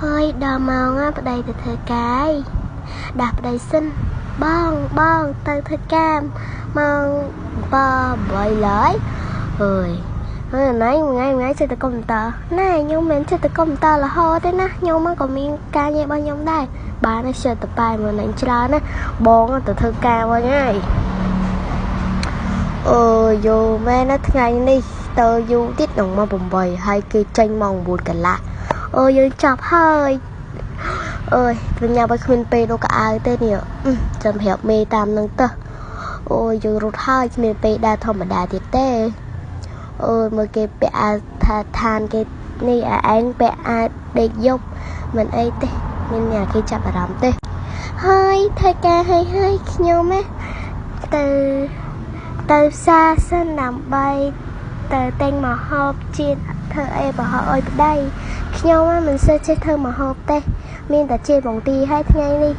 ហើយដល់ម៉ោងប្តីទៅធ្វើការហើយដាស់ប្តីសិនបងបងទៅធ្វើការម៉ោង7 8ឡើយអើយហើយណៃមួយថ្ងៃមួយថ្ងៃចិត្តតែកុំព្យូទ័រណែខ្ញុំមិនចិត្តតែកុំព្យូទ័ររហូតទេណាខ្ញុំក៏មានការងាររបស់ខ្ញុំដែរបានតែចិត្តតែប៉ែមួយនឹងច្រើនណាបងទៅធ្វើការវិញហើយអើយូមែនណាថ្ងៃនេះទៅយូរទៀតនឹងមក8ហើយគេចេញម៉ោង9កន្លះអើយយើងចាប់ហើយអើយបញ្ញាបើគ្មានពេលដូរកៅអៅទេនេះចាំប្រាប់មេតាមនឹងទៅអូយយើងរត់ហើយគ្មានពេលដើរធម្មតាទៀតទេអើយមើលគេពាក់អាវថាឋានគេនេះឯងពាក់អាវដេកយប់មិនអីទេមានអ្នកគេចាប់អារម្មណ៍ទេហើយធ្វើការហើយហើយខ្ញុំណាទៅផ្សារសិនដើម្បីទៅទិញម្ហូបជាតិធ្វើអីប្រហោឲ្យប្តីខ្ញុំមិនសូវចេះធ្វើម្ហូបទេមានតែជាបងទីហើយថ្ងៃនេះ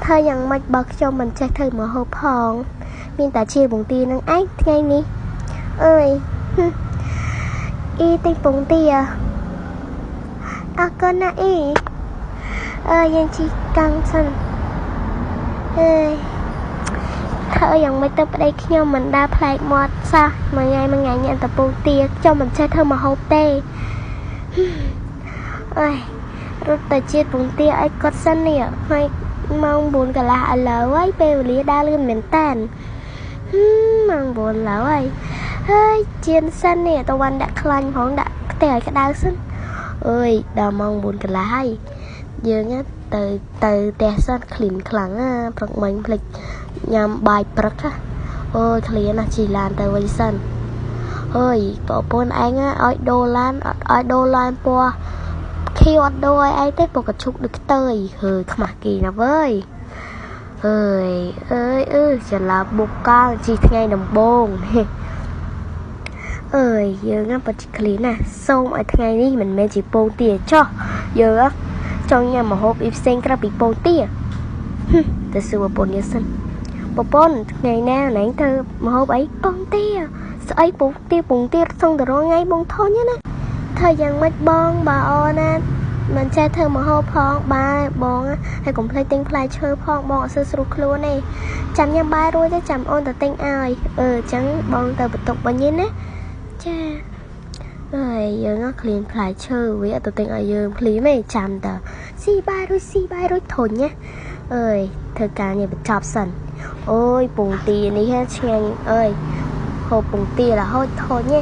ធ្វើយ៉ាងម៉េចបើខ្ញុំមិនចេះធ្វើម្ហូបផងមានតែជាបងទីនឹងឯងថ្ងៃនេះអើយអ៊ីទិញពងទាអរគុណណាអ៊ីអើយយើងជិះកង់សិនអើយធ្វើយ៉ាងម៉េចទៅប្តីខ្ញុំមិនដើរប្លែកមាត់សោះមួយថ្ងៃមួយថ្ងៃញ៉ាំតែពងទាខ្ញុំមិនចេះធ្វើម្ហូបទេអើយរត់ទៅជាតិពងទាឲ្យគាត់សិននេះហើយម៉ោង9កន្លះឥឡូវហើយពេលវេលាដើរលឿនមែនតើម៉ោង9ឡើយហើយហើយជៀនសិននេះតវ៉ាន់ដាក់ខ្លាញ់ផងដាក់ខ្ទះឲ្យក្តៅសិនអើយដល់ម៉ោង9កន្លះហើយយើងទៅទៅផ្ទះសិនក្លិនខ្លាំងណាព្រឹកមិញភ្លេចញ៉ាំបាយព្រឹកណាអូយឃ្លាណាស់ជិះឡានទៅវិញសិនអើយប្រពន្ធឯងឲ្យដូរឡានអត់ឲ្យដូរឡានពណ៌ខៀវអត់ដូរឲ្យឯងទេពណ៌កឈុកដូចខ្ទើយហើយខ្មាស់គេណាវើយអើយអើយអឺច្រឡាបុកកាលជិះថ្ងៃដំបូងអើយយើងណាពិតជាឃ្លានណាសូមឲ្យថ្ងៃនេះមិនមែនជាពងទាចោះយើងចង់ញ៉ាំម្ហូបអីផ្សេងក្រៅពីពងទាទៅសួរប្រពន្ធយើងសិនប្រពន្ធថ្ងៃណាណែធ្វើម្ហូបអីពងទាស្អីពងទាពងទាសងតរថ្ងៃបងធុញណាធ្វើយ៉ាងម៉េចបងបើអូនណាមិនចេះធ្វើម្ហូបផងបាយបងហើយកុំភ្លេចទិញផ្លែឈើផងបងអត់សូវស្រួលខ្លួនទេចាំញ៉ាំបាយរួចទៅចាំអូនទៅទិញឲ្យអឺអញ្ចឹងបងទៅបន្ទប់វិញណាចាអើយយើងឃ្លានផ្លែឈើវាទៅទិញឲ្យយើងភ្លាមឯងចាំតើស៊ីបាយរួចស៊ីបាយរួចធុញណាអើយធ្វើការនេះបញ្ចប់សិនអូយពងទានេះឆ្ងាញ់អើយហូបពងទារហូតធុញណា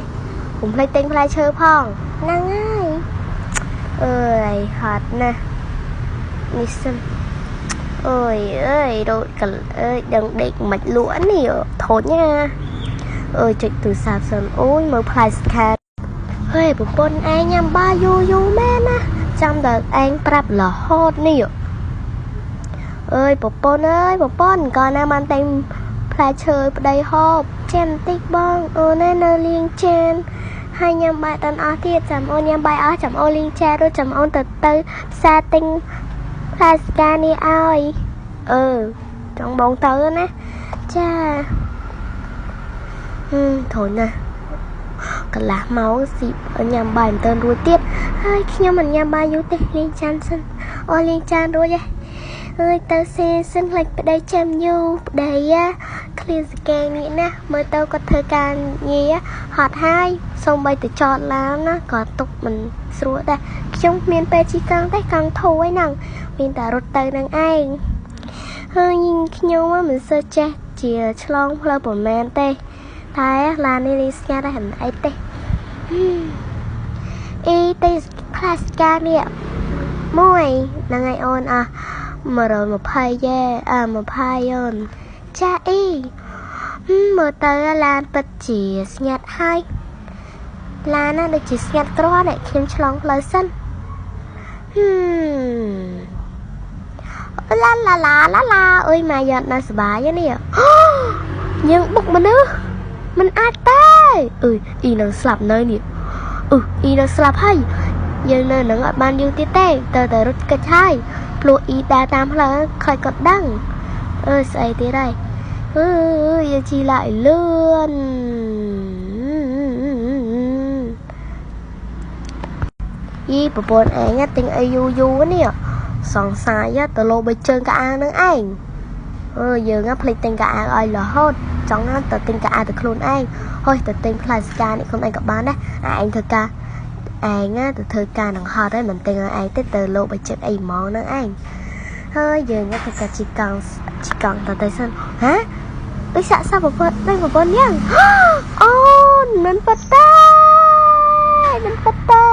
កុំភ្លេចទិញផ្លែឈើផងហ្នឹងហើយអើយហត់ណាស់នេះសិនអើយអើយរត់កអើយដឹងដេកមិនលក់នេះធុញណាអើយចុចទូរស័ព្ទសិនអូយមើលផ្លែស្ខាហើយប្រពន្ធឯងញ៉ាំបាយយូរយូរមែនណាចាំតែឯងប្រាប់រហូតនេះអើយប្រពន្ធអើយប្រពន្ធកាលណាបានតែងផ្លែឈើប្តីហូបចាំបន្តិចបងអូននៅលាងចានហើយញ៉ាំបាយដល់អស់ទៀតចាំអូនញ៉ាំបាយអស់ចាំអូនលាងចានរួចចាំអូនទៅទៅផ្សារទិញផ្លែស្កានេះឲ្យអឺចង់បងទៅណាចាធុញណាស់កន្លះម៉ោងស៊ីញ៉ាំបាយមិនទាន់រួចទៀតហើយខ្ញុំមិនញ៉ាំបាយយូរទេលាងចានសិនអូលាងចានរួចហើយអើយទៅសេសិនផ្លេចប្តីចាំយូរប្តីឃ្លានសកែនេះណាមើលទៅគាត់ធ្វើការងារហត់ហើយសូម្បីទៅចតឡានណាក៏ទុកមិនស្រួលដែរខ្ញុំគ្មានពេលជិះកង់ទេកង់ធូរឯហ្នឹងមានតែរត់ទៅនឹងឯងហើយខ្ញុំមិនសូវចេះជាឆ្លងផ្លូវប្រមាណទេតែឡាននេះរីស្ងាត់ដែរមិនអីទេអ៊ីទេផ្លាស្កានេះមួយហ្នឹងហើយអូនអស់120យេអើ20អូនចាអ៊ីមើលទៅឡានពិតជាស្ងាត់ហើយឡានណាដូចជាស្ងាត់គ្រាន់តែខ្ញុំឆ្លងផ្លូវសិនឡាឡាឡាឡាឡាអើយម៉ែយ៉ាត់ណាស់សប្បាយនេះយើងបុកមនុស្សមិនអាចទេអើយអ៊ីនឹងស្លាប់នៅនេះអឺអ៊ីនឹងស្លាប់ហើយយើងនៅនឹងអត់បានយូរទៀតទេទៅតែរត់កិច្ចហើយព្រោះអ៊ីដើរតាមផ្លូវខ្លាចគាត់ដឹងអើយស្អីទៀតហើយអឺយើងជិះឡាយលឿន យីប្រពន្ធឯងទិញអីយូរយូរនេះសង្ស័យទៅលោបីជើងកៅអៅនឹងឯងអឺយើងភ្លេចទិញកៅអៅឲ្យរហូតចង់ទៅទិញកៅអៅទៅខ្លួនឯងហុយទៅទិញផ្លែស្កានេះខ្លួនឯងក៏បានដែរឯងធ្វើការឯងទៅធ្វើការនឹងហត់ហើយមិនទិញឲ្យឯងទេទៅលោបីជើងអីហ្មងនឹងឯងហើយយើងធ្វើការជីកង់ជីកង់ទៅសិនហ៎ដូចសាក់សប្រពន្ធដូចប្រពន្ធយ៉ាងអូនមិនប៉តតែមិនប៉តតែ